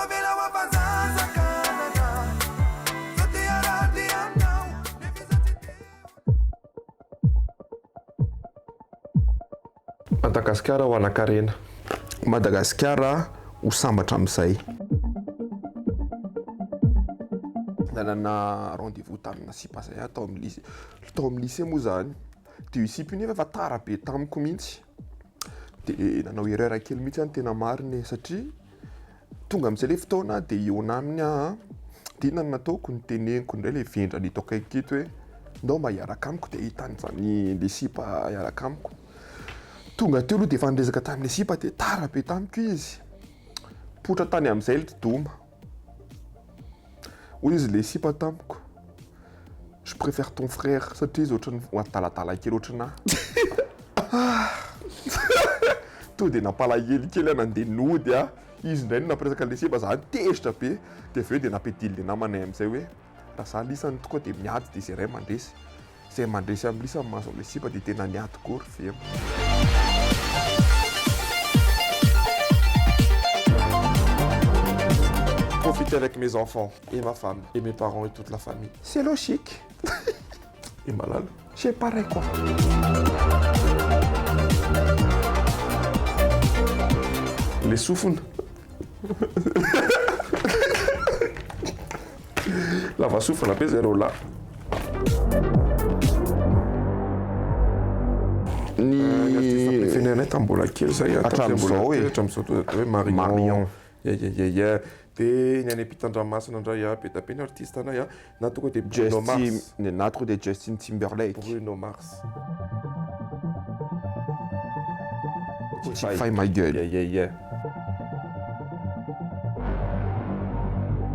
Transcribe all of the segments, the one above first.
Avelao hafa-zaza kanana Za te hiara-dia aminao Nefa iza tsy te Madagasikara ho anankarena. Madagasikara ho sambatra amin'izay. Nanana rendez-vous tamina sipa zay aho tao amin'ny lycée, tao amin'ny lycée moa zany, de io sipa io nefa efa tara be tamiko mihitsy, de nanao erreur kely mihitsy aho ny tena marina e, satria tonga am'zay le fotoana de hihaona aminy aho an, de inona no nataoko, noteneniko indray le vendrana eto akaiky eto hoe ndao mba hiaraka amiko de ahitany zany le sipa hiaraka amiko, tonga teo aloha de efa niresaka tamin'le sipa de tara be tamiko izy, nipoitra tany am'zay le doma. Hoy izy le sipa tamiko, je préfère ton frère satria izy ohatran'ny adaladala kely ohatranà. Tonga dia nampalahelo kely aho nandeha nody aho, izy indray no nampiresaka an'ilay sipa, za tezitra be, dia avy eo dia nampiadin'ilay namanay amin'izay hoe raha za lisany tonga dia miady dia izay iray mandresy. Izay mandresy amin'ny lisany mahazo an'ilay sipa dia tena niady koa ry vema. Profiter avec mes enfants et ma femme et mes parents et toute la famille. C'est logique. Et malala. C'est pareil quoi. Le sofina. Lava sofina be zareo lahy. Ny artiste préféré anay tamin'ny mbola kely zay Hatramin'izao e. Hatramin'izao tonga de hoe Marion. Marion. Yeah yeah yeah yeah. De ny any ampitan-dranomasina indray a, be dia be ny artiste anay a, na tonga de Bruno Mars. Justin, na tonga de Justin Timberlake. Bruno Mars. Fay ma gueule. Yeah yeah yeah.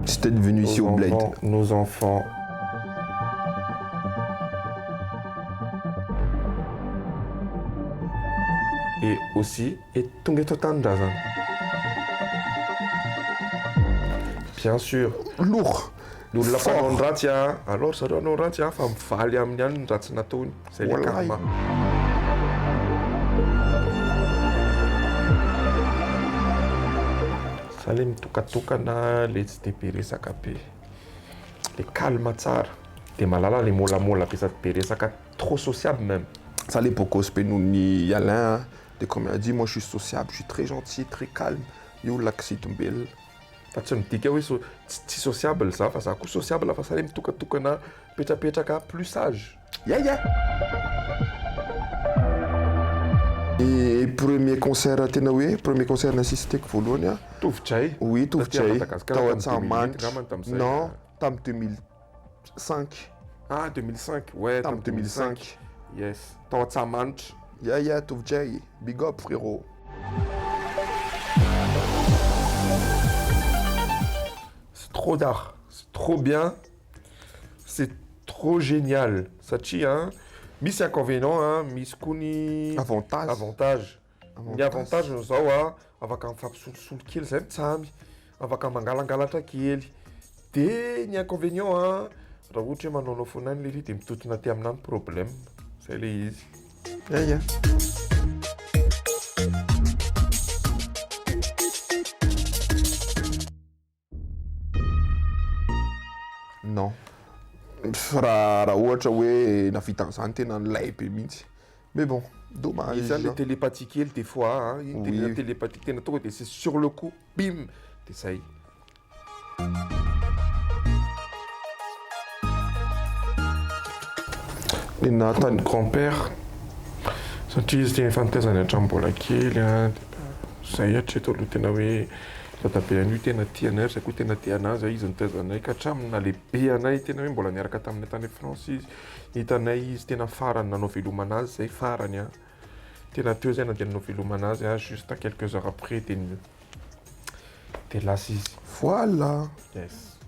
C'était devenu ici au bled. Nos enfants. Et aussi, et tonga eto an-tanindrazana. Bien sûr. Lourd. Ny olona mpanao ny ratsy a, alors zareo hanao ratsy a, fa mivaly aminy ihany ny ratsy nataony. Zay le karma. Za le mitokatokana, le tsy de be resaka be. Le calme tsara. De malala le môlamôla be sady be resaka, trop sociable même. Za le beau gosse be noho ny Alain a, de comme il a dit moi je suis sociable, je suis très gentil, très calme, io olona kizitim-belona. Fa tsy midika hoe so- tsy sociable za fa za koa sociable fa za le mitokatokana mipetrapetraka plus sage. Yeah yeah! Ny premier concert tena hoe premier concert ni-assisteko voalohany a. Tovojay. Oui Tovojay Taty tao Madagascar tamin'ny 2008 Antsahamanitra. angambany tamin'izay. Non, tamin'ny 2005. Ah 2005, ouais Tamin'ny 2005. Yes, tao Antsahamanitra. Yeah yeah Tovojay, big up frérot. C'est trop tard, c'est trop bien, c'est trop génial satria misy inconvénient a, misy koa ny Avantage. avantage. Ny avantage zao a, afaka mifampisolosolo kely zay mitsamy, afaka mangalangalatra kely. De ny inconvénient a, raha ohatra hoe manaonao foana any lery de mitotona aty aminà ny problème, zay le izy. Yeah yeah. Non. Raha raha ohatra hoe nahavita an'izany tena nilay be mihitsy. Mais bon, dommage. Misy zany le télépathie kely des fois a, iny Oui. tena télépathie tena tonga de c'est sur le coup, bim, de zay. Ny nahatany Grand-père, satria izy tena efa nitaizany hatramin'ny mbola kely a, de zay hatreto aloha tena hoe dadabe an'io tena tia anay ary zay koa tena tia anazy, izy nitaiza anay ka hatramin'ny nahalehibe anay tena hoe mbola niaraka taminay tany France izy, hitanay izy tena farany nanao veloma anazy zay farany a, tena teo zay nandeha nanao veloma anazy a, juste quelques heures après de de lasa izy. Voilà. Yes.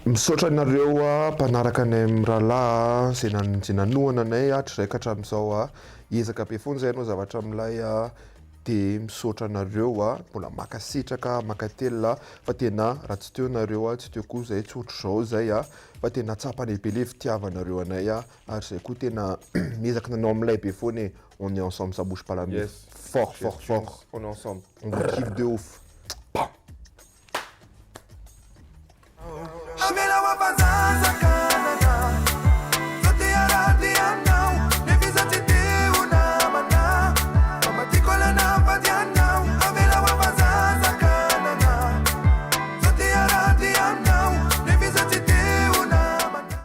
Misaotra anareo a mpanaraka anay mirahalahy a, zay nan- zay nanohana anay hatrizay ka hatramin'izao a, hiezaka be foana zahay hanao zavatra milay a. De misaotra anareo a, mbola mankasitraka, mankatelina fa tena raha tsy teo nareo a, tsy teo koa zay, tsy ohatr'izao zay a, fa tena tsapanay be le fitiavanareo anay a, ary zay koa tena miezaka nanao milay be foana e, on est ensemble ça bouge pas la mif, Yes. fort fort fort, On est ensemble. on vous kiffe de ouf. Amela wapanza.